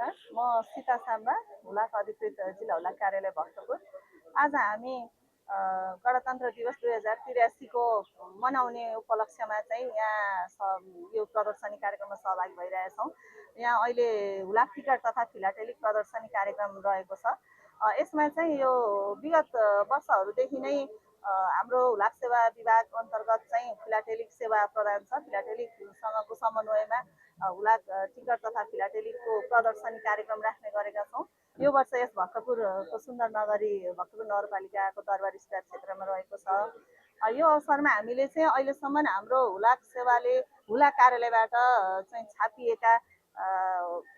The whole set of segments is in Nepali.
नमस्कार, म सीता साम्बा, हुलाक अधिकृत जिल्ला हुलाक कार्यालय भक्तपुर। आज हामी गणतन्त्र दिवस 2083 को मनाउने उपलक्ष्यमा चाहिँ यहाँ यो प्रदर्शनी कार्यक्रममा सहभागी भइरहेछौँ। यहाँ अहिले हुलाक टिकट तथा फिलाटेलिक प्रदर्शनी कार्यक्रम रहेको छ। यसमा चाहिँ यो विगत वर्षहरूदेखि नै हाम्रो हुलाक सेवा विभाग अन्तर्गत चाहिँ फिलाटेलिक सेवा प्रदान छ। फिलाटेलिकसँगको समन्वयमा हुलाक टिकट तथा फिलाटेलिकको प्रदर्शनी कार्यक्रम राख्ने गरेका छौँ। यो वर्ष यस भक्तपुरको सुन्दर नगरी भक्तपुर नगरपालिकाको दरबार स्क्वायर क्षेत्रमा रहेको छ। यो अवसरमा हामीले चाहिँ अहिलेसम्म हाम्रो हुलाक सेवाले हुलाक कार्यालयबाट चाहिँ छापिएका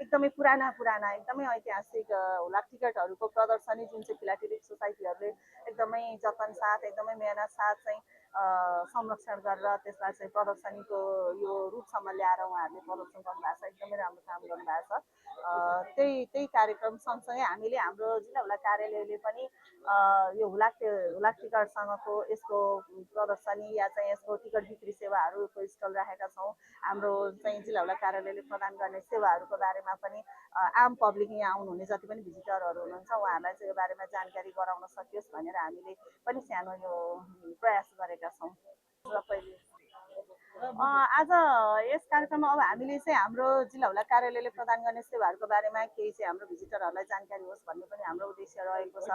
एकदमै पुराना एकदमै ऐतिहासिक हुलाक टिकटहरूको प्रदर्शनी जुन चाहिँ फिलाटेलिक सोसाइटीहरूले एकदमै जतन साथ एकदमै मेहनत साथ चाहिँ संरक्षण गरेर त्यसलाई चाहिँ प्रदर्शनीको यो रूपसम्म ल्याएर उहाँहरूले प्रदर्शन गर्नुभएको छ। एकदमै राम्रो काम गर्नुभएको छ। त्यही कार्यक्रम सँगसँगै हामीले हाम्रो जिल्ला हुलाक कार्यालयले पनि यो हुलाक टिकटसँगको यसको प्रदर्शनी या चाहिँ यसको टिकट बिक्री सेवाहरूको स्टल राखेका छौँ। हाम्रो चाहिँ जिल्ला हुलाक कार्यालयले प्रदान गर्ने सेवाहरूको बारेमा पनि आम पब्लिक यहाँ आउनुहुने जति पनि भिजिटरहरू हुनुहुन्छ उहाँहरूलाई चाहिँ यो बारेमा जानकारी गराउन सकियोस् भनेर हामीले पनि सानो यो प्रयास गरेका छौँ। आज यस कार्यक्रममा अब हामीले चाहिँ हाम्रो जिल्ला हुलाक कार्यालयले प्रदान गर्ने सेवाहरूको बारेमा केही चाहिँ हाम्रो भिजिटरहरूलाई जानकारी होस् भन्ने पनि हाम्रो उद्देश्य रहेको छ।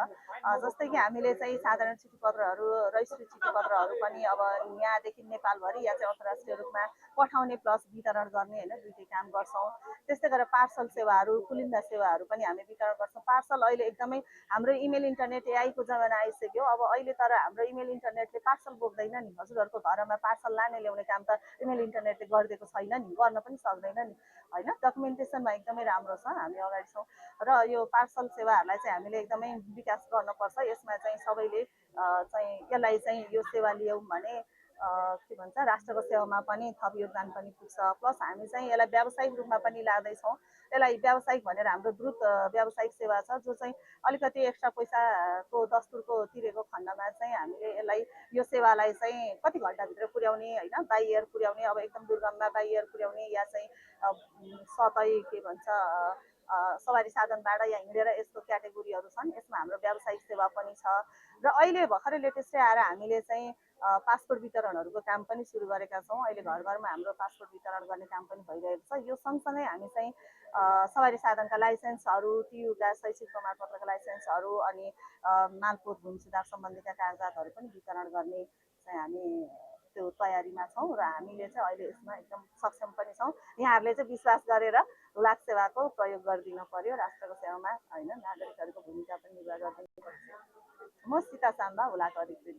जस्तै कि हामीले चाहिँ साधारण चिठीपत्रहरू रजिस्ट्री चिठीपत्रहरू पनि अब यहाँदेखि नेपालभरि या चाहिँ अन्तर्राष्ट्रिय रूपमा पठाउने प्लस वितरण गर्ने होइन दुईटै काम गर्छौँ। त्यस्तै गरेर पार्सल सेवाहरू कुलिन्दा सेवाहरू पनि हामी वितरण गर्छौँ। पार्सल अहिले एकदमै हाम्रो इमेल इन्टरनेट एआईको जमाना आइसक्यो। अब अहिले तर हाम्रो इमेल इन्टरनेटले पार्सल बोक्दैन नि। हजुरहरूको घरमा पार्सल लाने ल्याउने काम त इमेल इन्टरनेटले गरिदिएको छैन नि, गर्न पनि सक्दैन नि होइन। डकुमेन्टेसनमा एकदमै राम्रो छ, हामी अगाडि छौँ र यो पार्सल सेवाहरूलाई चाहिँ हामीले एकदमै विकास गर्नुपर्छ। यसमा चाहिँ सबैले चाहिँ यसलाई चाहिँ यो सेवा लियौँ भने के भन्छ राष्ट्रको सेवामा पनि थप योगदान पनि पुग्छ। प्लस हामी चाहिँ यसलाई व्यावसायिक रूपमा पनि लाँदैछौँ। यसलाई व्यावसायिक भनेर हाम्रो द्रुत व्यावसायिक सेवा छ जो चाहिँ अलिकति एक्स्ट्रा पैसाको दस्तुरको तिरेको खण्डमा चाहिँ हामीले यसलाई यो सेवालाई चाहिँ कति घन्टाभित्र पुर्याउने होइन बाई एयर पुर्याउने, अब एकदम दुर्गममा बाई एयर पुर्याउने या चाहिँ सतै के भन्छ सवारी साधनबाट या हिँडेर यस्तो क्याटेगोरीहरू छन्। यसमा हाम्रो व्यावसायिक सेवा पनि छ र अहिले भर्खरै लेटेस्टै आएर हामीले चाहिँ पासपोर्ट वितरणहरूको काम पनि सुरु गरेका छौँ। अहिले घर घरमा हाम्रो पासपोर्ट वितरण गर्ने काम पनि भइरहेको छ। यो सँगसँगै हामी चाहिँ सवारी साधनका लाइसेन्सहरू, टियुका शैक्षिक प्रमाणपत्रका लाइसेन्सहरू अनि मालपोत भूमि सुधार सम्बन्धीका कागजातहरू पनि वितरण गर्ने चाहिँ हामी त्यो तयारीमा छौँ र हामीले चाहिँ अहिले यसमा एकदम सक्षम पनि छौँ। यहाँहरूले चाहिँ विश्वास गरेर हुलाक सेवाको प्रयोग गरिदिनु पर्यो। राष्ट्रको सेवामा होइन नागरिकहरूको भूमिका पनि निर्वाह गरिदिनु पर्छ। म सीता साम्बा हुलाक अधिकृत।